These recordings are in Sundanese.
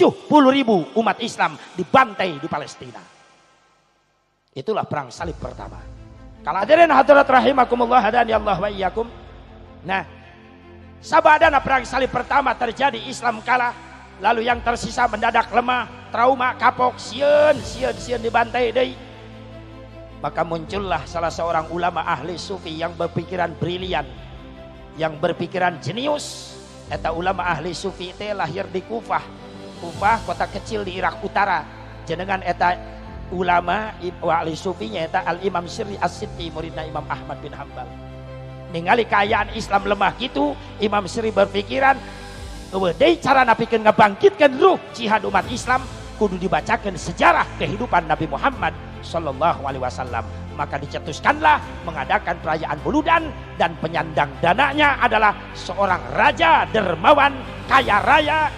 70.000 umat Islam dibantai di Palestina. Itulah perang salib pertama. Kalau hadirin hadirat rahimakumullah hadani Allah wa iyyakum. Nah, sabadana perang salib pertama terjadi, Islam kalah, lalu yang tersisa mendadak lemah, trauma, kapok, sieun, sieun, sieun dibantai deui. Maka muncullah salah seorang ulama ahli sufi yang berpikiran brilian, yang berpikiran jenius. Eta ulama ahli sufi teh lahir di Kufah. Kufah kota kecil di Irak Utara. Jenengan eta ulama ahli sufinya eta Al Imam Sirri As-Sitti, muridna Imam Ahmad bin Hambal. Ningali keayaan Islam lemah gitu, Imam Sirri berpikiran, eueuh deui cara napikeun ngabangkitkeun ruh jihad umat Islam, kudu dibacakan sejarah kehidupan Nabi Muhammad sallallahu alaihi wasallam. Maka dicetuskanlah mengadakan perayaan Muludan, dan penyandang dananya adalah seorang raja dermawan kaya raya,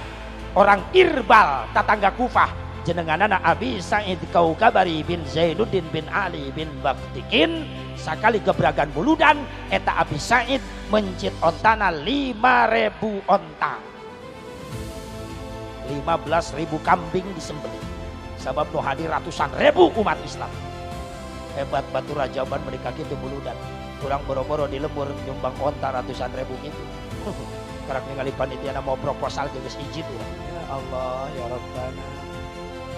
orang Irbal, tetangga Kufah, jenenganana Abi Sa'id Kaukabari bin Zainuddin bin Ali bin Baktikin. Sakali gebragan Muludan eta Abi Sa'id mencit ontana 5.000 onta, 15.000 kambing disembelih, sabab nu hadir ratusan ribu umat Islam. Hebat batu rajaban mereka gitu Muludan. Kurang boro-boro di lembur nyumbang onta ratusan ribu gitu. Karak ningali panitia mau proposal geus izin urang. Ya Allah ya Rabbana.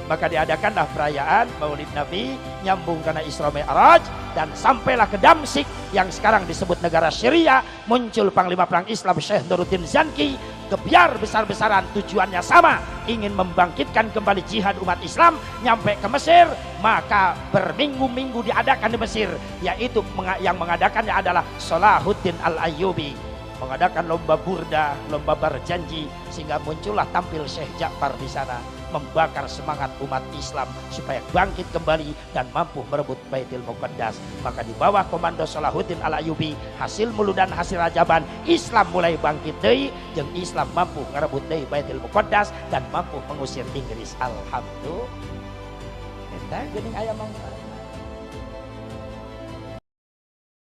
Maka diadakanlah perayaan Maulid Nabi nyambung karena Isra Mi'raj, dan sampailah ke Damsik yang sekarang disebut negara Syria, muncul panglima perang Islam Syekh Nuruddin Zanki, gebyar besar-besaran, tujuannya sama, ingin membangkitkan kembali jihad umat Islam. Nyampe ke Mesir, maka berminggu-minggu diadakan di Mesir, yaitu yang mengadakannya adalah Salahuddin Al-Ayyubi, mengadakan lomba burda, lomba berjanji, sehingga muncullah tampil Syekh Ja'far di sana, membakar semangat umat Islam supaya bangkit kembali dan mampu merebut Baitul Muqaddas. Maka di bawah komando Salahuddin Al-Ayyubi, hasil muludan, hasil rajaban, Islam mulai bangkit deui, jeung Islam mampu ngerebut deui Baitul Muqaddas dan mampu mengusir Inggris. Alhamdulillah. Eta geuning aya mangfaat.